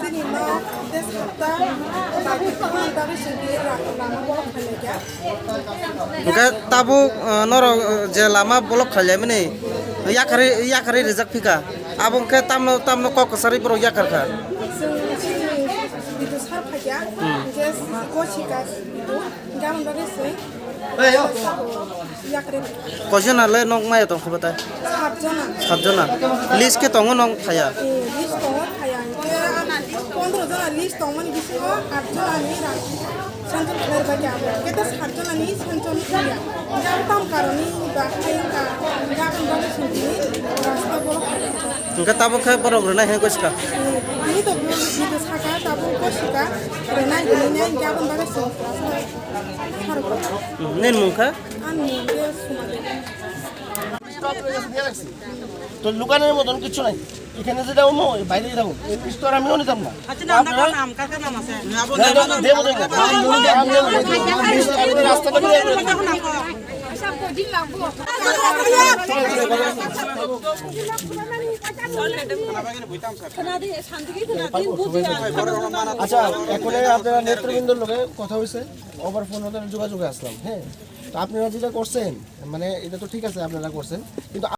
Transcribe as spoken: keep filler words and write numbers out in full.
Chini nok tei sapta bagwi tongmani bagwi chwng twi lama borok khailai kha. Hwnkhe tabuk, uh, norok, uh, je lama block khailaimani yakarwi, yakarwi rijak phikha, abo hwnkhe tamno, tamno kok kwcharwi borok yakar kha. Chwng chini Bidu sar phaikha, hmm, hwnkhe gosi ka Bidu, hwnkhe aboni bagwi chwng Koijona le nok maya tong khe batai? Satjona. Satjona. List khe tongo nok thaya? Eh, list tongo thaya. Hwnkhe pondro jona list tongmani bisingo atjona ni rang sanchon khlai bai kha. Hwnkhe ta satjona ni sanchon thaya. Hwnkhe abo tam karoni ba khai wngkha. Hwnkhe aboni bagwi songtini rasta borok. Hwnkhe tabuk khe borok rwnai hai gosi ka? Eh, tini to bini to saka tabuk gosi ka. Rwnai hwnwi nai hwnkhe aboni bagwi song rasta. Nini mung kha? Ani mung khe Suma Devi. তো লুকানোর মতন কিছু নাই। এখানে যে যাবো, বাইরে যাবো, এই পিস্তল আমিও নিতাম না। আচ্ছা, না, আমরা আপনারা কোন নাম, কার কার নাম আছে? দেবো, দেবো, দেবো। আমি দেবো, দেবো। আমি রাস্তাটা দিয়ে দেবো। আচ্ছা, এখন আপনারা নেতৃবৃন্দর লগে কথা হয়েছে, ওভার ফোন ওদের যোগাযোগে আসলাম, হ্যাঁ। তো আপনারা যেটা করছেন, মানে, এটা তো ঠিক আছে, আপনারা করছেন, কিন্তু